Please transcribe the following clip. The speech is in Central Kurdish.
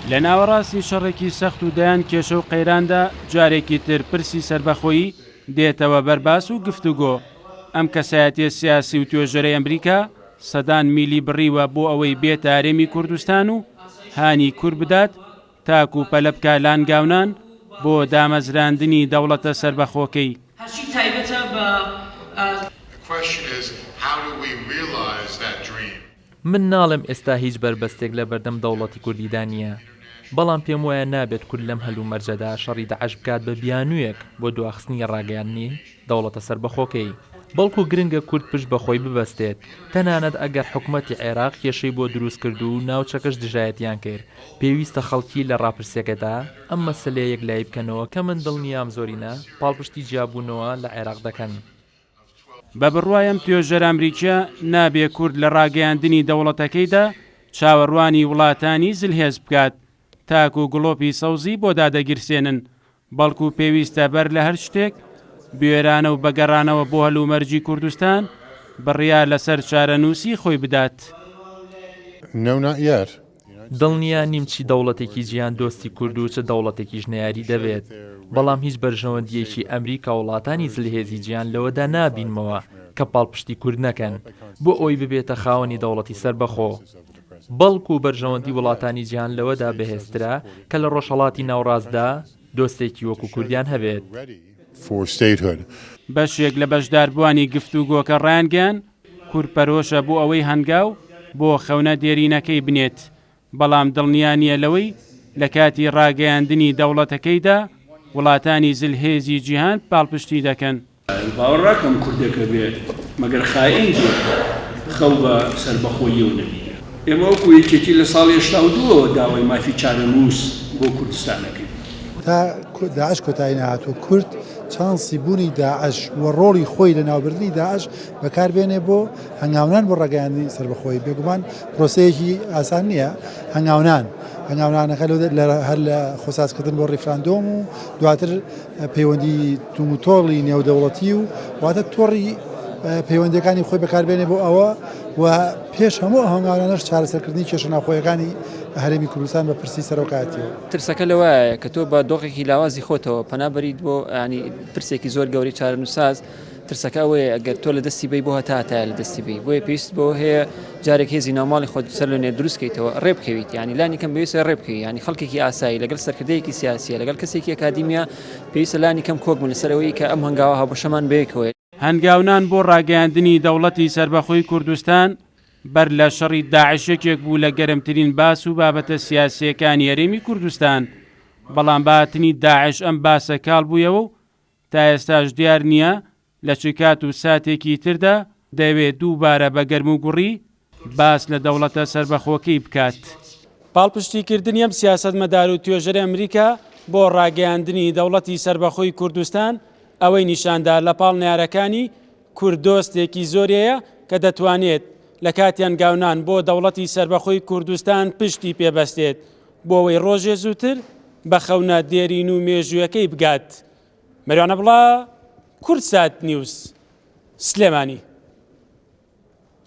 لە ناوەڕاستی شەڕێکی سەخت و دەیان کێشە و قەیراندا جارێکی تر پرسی سەربەخۆیی دێتەوە بەر باس و گفتوگۆ. ئەم کەسایەتیە سیاسی و توێژەرەی ئەمریکا سەدان میلی بڕیوە بۆ ئەوەی بێتە هەرێمی کوردستان و هانی کورد بدات تاکو پەلە بکا لانگاونان بۆ دامەزراندنی دەوڵەتە سەربەخۆکەی. هەرچی تایبەتە بە. من ناڵێم ئێستا هیچ بەربەستێک لەبەردەم دەوڵەتی کوردیدا نییە، بەڵام پێموایە نابێت کورد لەم هەلومەرجەدا شەڕی داعش بکات بە بیانوویەک بۆ دواخستنی ڕاگەیاندنی دەوڵەتە سەربەخۆکەی، بەڵکو گرنگە کورد پشت بە خۆی ببەستێت، تەنانەت ئەگەر حکومەتی عێراق کێشەی بۆ دروست کرد و ناوچەکەش دژایەتیان کرد، پێویستە خەڵکی لە ڕاپرسیەکەدا ئەم مەسەلەیە یەکلایی بکەنەوە کە من دڵنیام زۆرینە پاڵپشتی جیابوونەوە لە عێراق دەکەن. بە بڕوای ئەم توێژەرە ئەمریکیە، نابێ کورد لە ڕاگەیاندنی دەوڵەتەکەیدا چاوەڕوانی وڵاتانی زلهێز بکات تاکو گڵۆپی سەوزی بۆ دادەگیرسێنن، بەڵکو پێویستە بەر لە هەر شتێک بوێرانە و بە گەڕانەوە بۆ هەلومەرجی کوردستان بڕیار لەسەر چارەنووسی خۆی بدات. No, not yet. دڵنیا نیم چی دەوڵەتێکی جیهان دۆستی کورد و چ دەوڵەتێکیش نەیاری دەبێت، بەڵام هیچ بەرژەوەندییەکی ئەمریکا و وڵاتانی زلهێزی جیهان لەوەدا نابینمەوە کە پاڵپشتی کورد نەکەن بۆ ئەوەی ببێتە خاوەنی دەوڵەتی سەربەخۆ. بەڵکو بەرژەوەندی وڵاتانی جیهان لەوەدا بەهێزترە کە لە ڕۆژهەڵاتی ناوڕاستدا دۆستێکی وەکو کوردیان هەبێت. بەشێک لە بەشداربووانی گفتوگۆکە ڕایانگەیاند، کورد پەرۆشە بۆ ئەوەی هەنگاو بۆ خەونە دێرینەکەی بنێت، بەڵام دڵنیا نییە لەوەی لە کاتی ڕاگەیاندنی دەوڵەتەکەیدا وڵاتانی زلهێزی جیهان پاڵپشتی دەکەن. باوەڕ ناکەم کوردێک هەبێ مەگەر خائین بێ خەو بە سەربەخۆییەوە نەبینێ. ئێمە وەکوو یەکێتی لە ساڵی 82 ەوە داوای مافی چارەنووس بۆ کوردستان ئەکەین. تا داعش کۆتایی نەهاتووە کورد چانسی بوونی داعش و ڕۆڵی خۆی لە ناوبردنی داعش بەکاربێنێ بۆ هەنگاونان بۆ ڕاگەیاندنی سەربەخۆیی بێگومان پرۆسەیەکی ئاسان نییە هەنگاونان هەنگاونانەکە هەر لە خۆسازکردن بۆ ڕیفراندۆم و دواتر پەیوەندی توموتۆڵی نێودەوڵەتی و واتە تۆڕی پەیوەندیەکانی خۆی بەکاربێنێ بۆ ئەوە و پێش هەموو ئەو هەنگاوانەش چارەسەرکردنی کێشە ناوخۆیەکانی هەرێمی کوردستان بە پرسی سەرۆکایەتیەوە. ترسەکە لەوەیە کە تۆ بە دۆخێکی لاوازی خۆتەوە پەنا بەریت بۆ ینی پرسێکی زۆر گەورەی چارەنووسساز، ترسەکە ئەوەیە ئەگەر تۆ لە دەستی بەی بۆ هەتا هەتایە لە دەستی بەی، بۆیە پێویست بەوە هەیە جارێک هێزی ناوماڵی خۆت سەر لەنوێ دروست کەیتەوە ڕێ بکەویت ینی لانی کەم پێویستە ڕێ بکەوی ینی خەڵکێکی ئاسایی لەگەڵ سەرکردەیەکی سیاسیە لەگەڵ کەسێکی ئەکادیمیا پێویستە لانی کەم کۆک بن لەسەر ئەوەی کە ئەم هەنگاوە هاوبەشەمان بەیەکەوەیە. هەنگاونان بۆ ڕاگەیاندنی دەوڵەتی سەربەخۆی کوردستان بەر لە شەڕی داعش یەکێک بوو لە گەرمترین باس و بابەتە سیاسییەکانی هەرێمی کوردستان، بەڵام بە هاتنی داعش ئەم باسە کاڵ بوویەوە و تا ئێستاش دیار نییە لە چ کات و ساتێکی تردا دەیەوێت دووبارە بە گەرموگوڕی باس لە دەوڵەتە سەربەخۆکەی بکات. پاڵپشتیکردنی ئەم سیاسەتمەدار و توێژەرەی ئەمریکا بۆ ڕاگەیاندنی دەوڵەتی سەربەخۆی کوردستان ئەوەی نیشاندا لە پاڵ نەیارەکانی کورد دۆستێکی زۆری هەیە کە دەتوانێت لە کاتی هەنگاونان بۆ دەوڵەتی سەربەخۆی کوردستان پشتی پێ بەستێت بۆ ئەوەی ڕۆژێ زووتر بە خەونە دێرین و مێژوویەکەی بگات. مەریوان عەبدوڵا، کوردسات نیوز، سلێمانی.